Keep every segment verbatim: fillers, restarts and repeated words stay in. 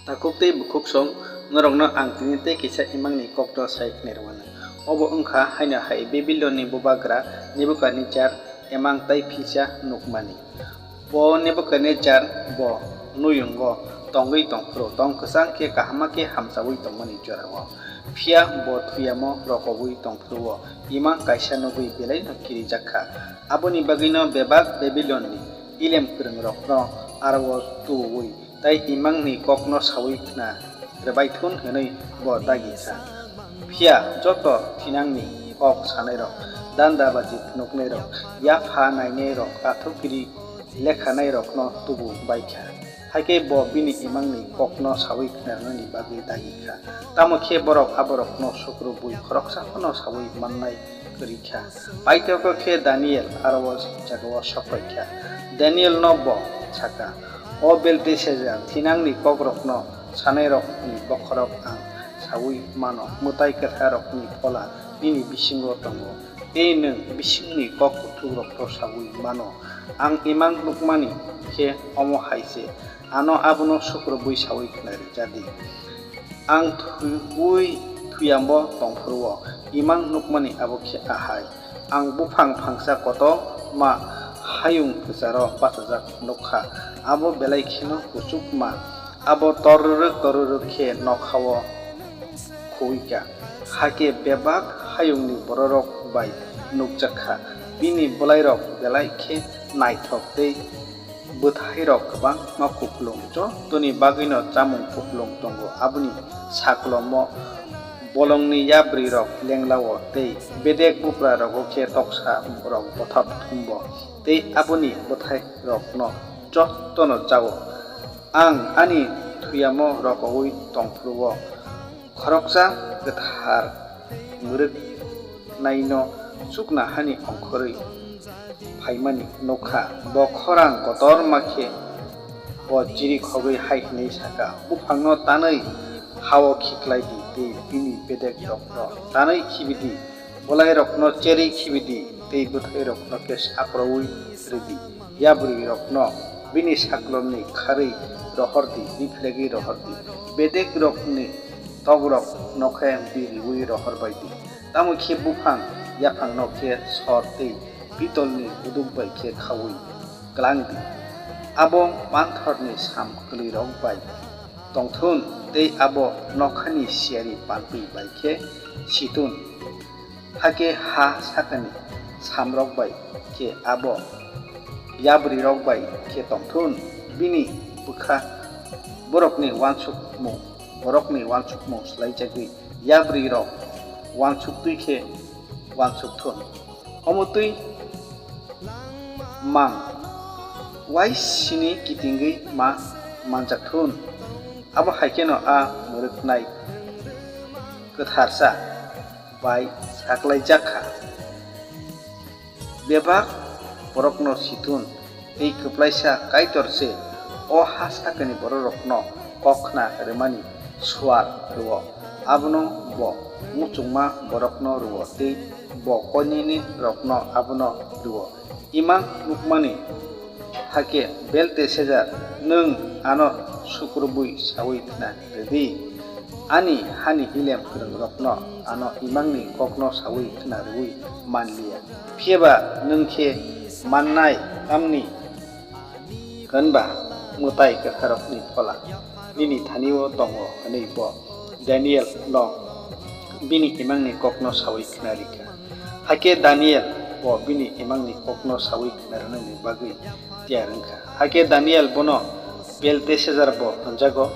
Takhuk tei bukhuksong, norokno ang tini tei kisa imangni kokno sai khnai rwmano. Obo wng kha haino hai Babilonni bubagra Nebukadnejar emang tei philsa nukmani. Bo Nebukadnejar bo nuyungo tongwi tong phuru tong kwchang khe kaham khe hamchaui tongmani jorao. Phiya bo thuyamo rokoui tong phuru-o imang kaisa nugwi belaino kirijak kha. Aboni bagwino bebak Babilonni ilem kwrwngrokno aro-o tubuui tei imangni kokno saui khna rwbaithun hwnwi bo dagi kha. Phiya joto thinangni kok sanairok, dandabaji phunuknairok, yapha nainairok, tathukiri lekhanairokno tubu bai kha. Hakhe bo bini imangni kokno saui khnarnani bagwi dagi kha. Tamo khe borok aborokno sukrubui khoroksa phano saui mannai kwrwi kha. Paithago khe Daniel aro o jagao sok phai kha. Danielno bo sa kha, "O Belteshazzar, thinangni kokrokno sanairokni bokhorok ang saui mano, mwtai kwtharrokni phola nini bisingo tongo, tei nwng bisingni kok kuthukrokno saui mano. Ang imang nukmani khe omo hai se, ano abono sukrubui saui khnari ja di." Ang thwiwi thuyambo tongphuru-o imang nukmani abo khe ahai. Ang buphang phangsa kotorma hayung kwcharo bachajak nuk kha, abo belai kheno kuchukma, abo torrwrwk torrwrwk khe nokha-o khuwi kha. Hakhe bebak hayungni bororok bai nukjak kha, bini bwlairok belai khe naithok tei bwthairok kwbangma kupulung, jotoni bagwino chamung kupulung tongo. Aboni saklomo bolongni yabrwirok lenglao tei bedek buprarogo khe toksarok bothop thumbo tei aboni bwthairokno jotono chao. Ang ani thuyamo rokoui tongphuru-o khoroksa kwthar mwrwknaino chuknohani ongkhorwi phaimani nuk kha. Bo khorang kotorma khe bo chirikhogwi hai hwnwi sa kha, "Buphangno tanwi ha-o khiklai di tei bini bedekrokno tanwi khibi di, bwlairokno cherwi khibi di tei bwthairokno khe saproui rw di, yabrwirokno bini saklomni kharwi rohor di, riphlagwi rohor di, bedekrokni tokrokno khe biriui rohor bai di." Tamo khe buphang yaphangno khe sor tei pitolni buduk bai khe khaui klang di. Abo manthorni sam kwlwirok bai tongthun tei abo nokhani siyari palpi bai khe situn. Hakhe ha sakani samrok bai khe abo yabrwirok bai khe tongthun. Bini bwkha borokni uansukmung, borokni uansukmung swlaijagwi yabrwirok uansuk twi khe uansuk thun. Omo twi mang uaisini kitingwi ma manjak thun. Abo hai kheno a mwrwknai kwtharsa bai saklaijak kha. Bebak borokno situn tei kwplaisa Kaitor se o ha sakani bororokno kok khna rwmani suar rw-o, abono bo muchungma borokno rw-o tei bo koinene rokno abono rw-o. Imang nukmani hakhe Belteshazzar, nwng ano sukrubui saui khna rw di, ani hani ilem kwrwngrokno ano imangni kokno saui khna rwui man liya. Phiyaba nwng khe mannai tamni hwnba mwtai kwtharrokni phola nini thani-o tongo, hwnwi bo Danielno bini imangni kokno saui khna rikha. Hakhe Daniel bo bini imangni kokno saui khna rwnani bagwi tiyar wngkha. Hakhe Daniel bono Belteshazzar bo hwnjago.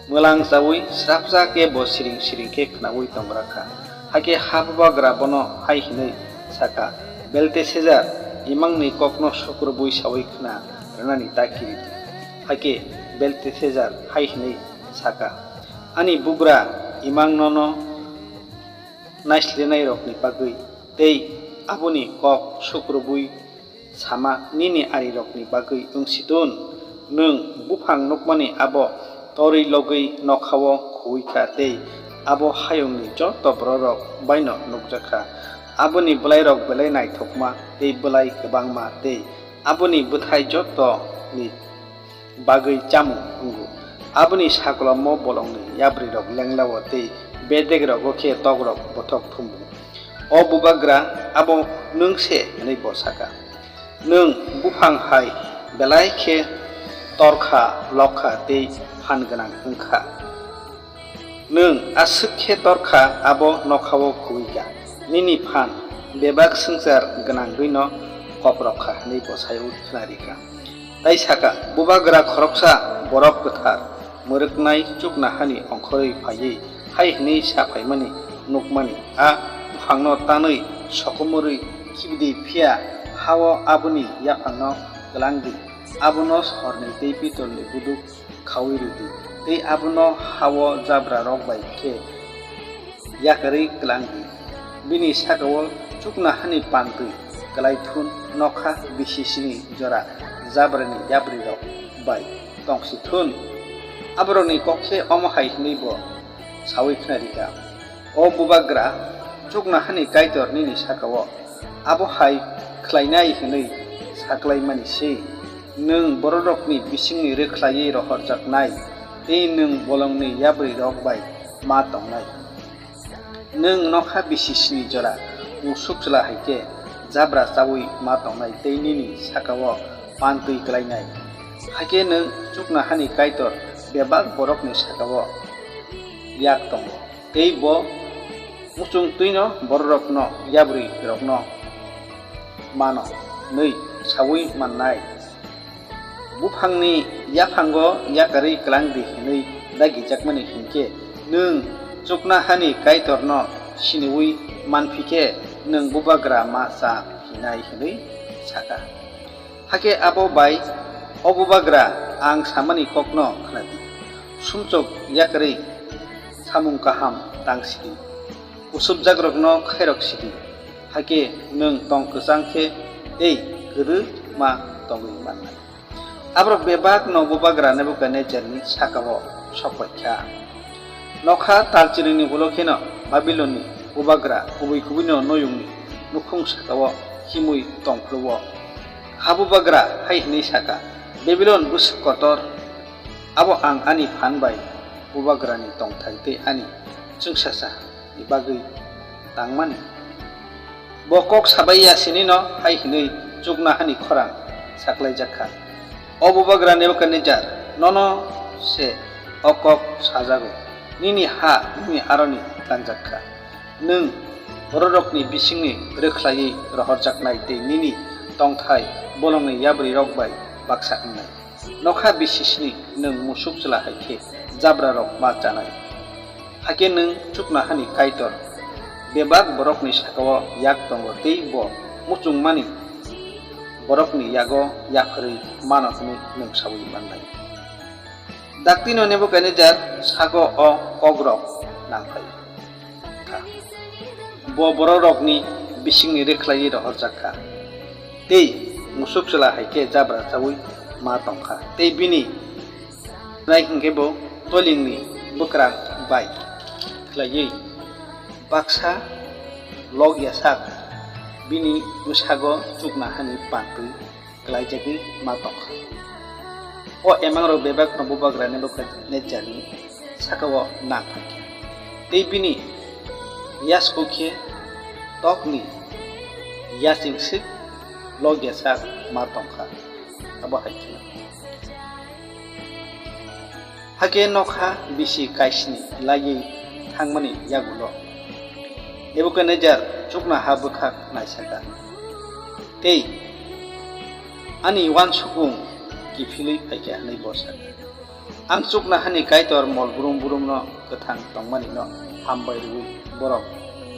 Mwlang chaui srapsa khe bo siring siring khe khnaui tonggra kha. Hakhe ha bubagra bono hai hwnwi sa kha, "Belteshazzar, imangni kokno sukrubui saui khna rwnani ta kiri di." Hakhe Belteshazzar hai hwnwi sa kha, "Ani bugra imang nono naislernairokni bagwi tei aboni kok sukrubui sama nini arirokni bagwi wng si tun. Nwng buphang nukmani abo torwi logwi nokha-o khuwi kha tei abo hayungni joto bororok baino nukjak kha. Aboni bwlairok belai naithokma tei bwlai kwbangma tei aboni bwthai jotoni bagwi chamung wngo. Aboni saklomo bolongni yabrirok lenglao tei bedegrogo khe tokrok bothok thumo. O Bubagra, abo nwng se? Hwnwi bo sa kha. Nwng buphang hai belai khe torkha, lokha tei phan gwnang wng kha. Nwng aswk khe torkha, abo nokhao kuwi kha. Nini phan bebak swngchar gwnangwi'-no koprok kha, hwnwi bo sai-o khna ri kha. Tai sa kha, Bubagra khoroksa borok kwthar mwrwknai chuknohani ongkhorwi phaiwi hai hwnwi sa phaimani nukmani, a buphangno tanwi sokomorwi khibi di, phiya ha-o aboni yaphangno kwlang di, abono sorni tei pitolni buduk khaui rw di, tei abono ha-o jabrarok bai khe yakarwi kwlang di. Bini saka-o chuknohani pantwi kwlai thun, nokha bisi sini jora jabrani yabrirok bai tongsi thun. Aborokni kok khe omo hai hwnwi bo saui khna ri kha, O Bubagra, chuknohani Kaitor nini saka-o abo hai khlainai hwnwi saklaimani se. Nwng bororokni bisingni rwkhlaiwi rohorjaknai tei nwng bolongni yabrirok bai ma tongnai. Nwng nokha bisi sini jora musuk chwla hai khe jabra chaui ma tongnai tei nini saka-o pantwi klainai. Hakhe nwng chuknohani Kaitor bebak borokni saka-o yak tongo. Tei bo muchung twi'-no bororokno yabrirokno mano hwnwi saui mannai. Buphangni yaphango yakarwi kwlang di hwnwi dagijakmani hinkhe nwng chuknohani Kaitorno siniui manphi khe nwng Bubagra ma cha phinai hwnwi sa kha. Hakhe abo bai, O Bubagra, ang samani kokno khna di. Sumsok yakarwi samung kaham tang sidi. Kusupjakrokno khairok sidi. Hakhe nwng tong kwchang khe tei kwrwngma tongwi mannai. Aborok bebak'-no Bubagra Nebukadnejarni saka-o sok pai kha. Nokha talchirwngni ulo kheno Babilonni bubagra kubui kubui'-no noyungni nukhung saka-o himwi tong phuru-o. Ha bubagra hai hwnwi sa kha, Babilon bwswk kotor, abo ang ani phan bai bubagrani tongthai tei ani chwngsachani bagwi tangmani. Bo kok sabai ya sini'-no hai hwnwi chuknohani khorang saklaijak kha, O bubagra Nebukadnejar, nono se o kok sajago, nini ha nini aroni tlangjak kha. Nwng bororokni bisingni rwkhlaiwi rohorjaknai tei nini tongthai bolongni yabrirok bai baksa wngnai. Nokha bisi sini nwng musuk chwla hai khe jabrarok ma chanai. Hakhe nwng chuknohani Kaitor bebak borokni saka-o yak tongo tei bo muchungmani borokni yago yapharwi mano hwnwi nwng saui mannai. Daktino Nebukadnejar sago o kokrok nangphai kha. Bo bororokni bisingni rwkhlaiwi rohorjak kha, tei musuk chwla hai khe jabra chaui ma tong kha, tei bini nai hwnkhe bo tolingni bwkrang bai khlaiwi baksa lok yasak bini bwsago chuknohani pantwi klaijagwi ma tong kha. O emangrok bebakno bubagra Nebukadnejarni saka-o nang phai kha, tei bini yasku khe tokni yaching swk lok yasak ma tong kha. Abo hai khe Hakhe nokha bisi kaisni laiwi thangmani yagulo Nebukadnejar chuknoha bwkhak naisaka, tei ani uansukung kiphilwi phaikha hwnwi bo sakha, Ang chuknohani Kaitor mol brum brumno kwthang tongmanino hambai rwui borok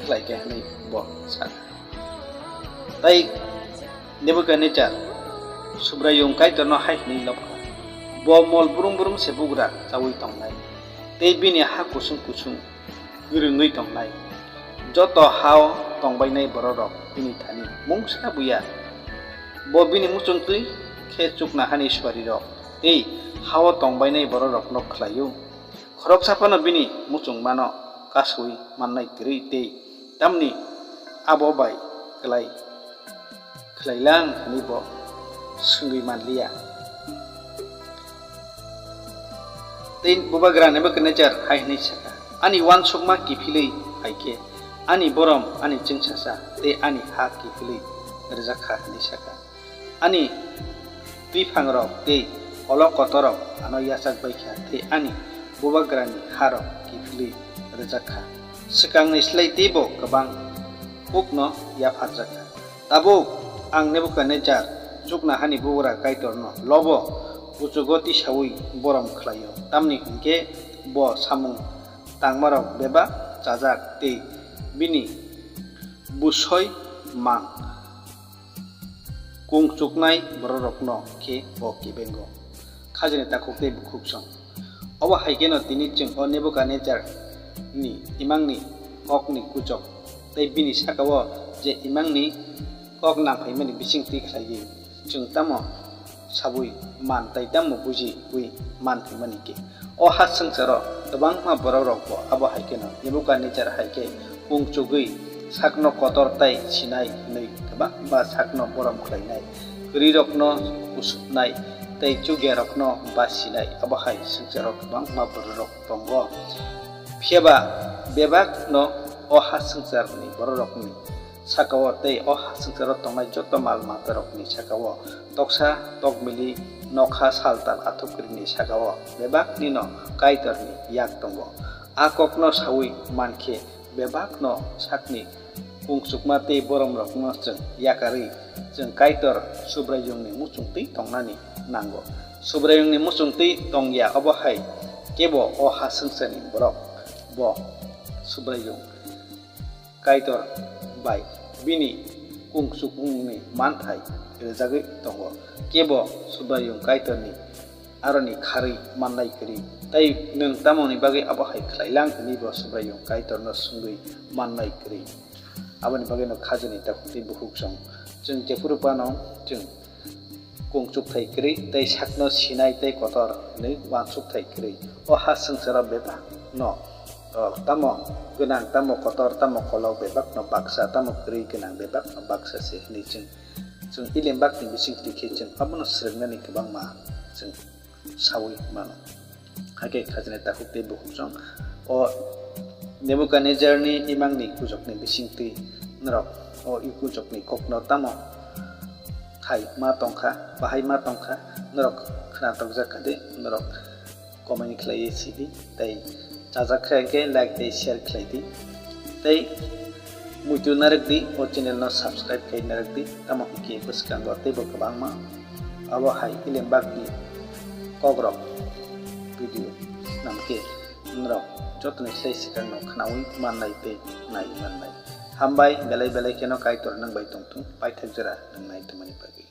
khlaikha hwnwi bo sakha. Tai Nebukadnejar Subraiyung Kaitorno hai hwnwi lobkha, Bo mol brum brum se bugra chaui tongnai, tei bini ha kusung kusung gwrwngwi tongnai. Joto ha-o tongbainai bororok bini thani mungsa buya. Bo bini muchungtwi khe chuknohani suarirok tei ha-o tongbainai bororokno khlai-o. Khoroksa phano bini muchungmano kasui mannai kwrwi tei tamni abo bai klai khlai lang hwnwi bo swngwi man liya. Tei bubagra Nebukadnejar hai hwnwi sa kha, "Ani uansukma kiphilwi phai khe ani borom, ani chẃngsacha tei ani ha kiphilwi rwjak kha," hwnwi sa kha. Ani twiphangrok tei kolo kotorrok ano yachak bai kha, tei ani bubagrani harok kiphilwi rwjak kha. Swkangni slai teibo kwbang kukno yapharjak kha. Tabuk ang Nebukadnejar chuknohani bubagra Kaitorno lobo kuchugo tisaui borom khlai-o, tamni hwn khe bo samung tangmarok bebak chajak tei bini busoi mang kung chuknai bororokno khe bo kibengo. Khajani takhuk tei bukhuk song. Obo hai kheno tini chwng o Nebukadnejarni imangni kokni kuchuk tei bini saka-o je imangni kok nangphaimani bisingtwi khlaiwi chwng tamo saui man tei tamo bujiui man phaimani khe. O ha swngcharo kwbangma borokrokbo abo hai kheno Nebukadnejar hai khe kung chugui sakno kotor tei sinai hwnwi kwbangma sakno borom khlainai, kwrwirokno usupnai tei chugyarokno basinai, abo hai swngcharo kwbangma borokrok tongo. Phiya ba bebakno o ha swngcharni borokrokni saka-o tei o ha swngcharo tongnai joto mal matarokni saka-o toksa tokmili nokha saltal athukirini saka-o bebaknino Kaitorni yak tongo. A kokno saui man khe bebakno sakni kung chukma tei boromrokno chwng yakarwi chwng Kaitor Subraiyungni muchungtwi tongnani nango. Subraiyungni muchungtwi tongya obo hai kebo o ha swngcharni borok bo Subraiyung Kaitor bai bini kung chukmungni manthai rwjagwi tongo. Kebo Subraiyung Kaitorni aroni kharwi mannai kwrwi, tei nwng tamoni bagwi abo hai khlai lang hwnwi bo Subraiyung Kaitorno swngwi mannai kwrwi. Aboni bagwino khajani takhuk tei bukhuk song chwng jephuru phano chwng kung chukthai kwrwi tei sakno sinai tei kotor hwnwi uansukthai kwrwi. O ha swngcharo bebakno, o, tamo gwnang, tamo kotor, tamo kolok bebakno baksa, tamo kwrwi gwnang bebakno baksa se hwnwi chwng, chwng Elembakni bisingtwi khe chwng abono swrwngnani kwbangma chwng saui mano. Hakhe khajani takhuk tei bukhuk song o Nebukadnejarni imangni kujokni bisingtwi norok o i kujokni kokno tamo khai ma tongkha, bahai ma tongkha, norok khna tokjak kha de, norok comment khlaiwi sidi tei chajak kha hwnkhe like tei share khlai di. Tei muitu narwk di, o channel no subscribe khai narwk di, tamo hwnkhe bwskango teibo kwbangma abo hai Elembakni kokrok video swnam khe norok jotoni slai swkangno khnaui mannai tei nai mannai. Hambai, belai belai kheno Kaitor nwng bai tongthung, paithak jora nwng nai tongmani bagwi.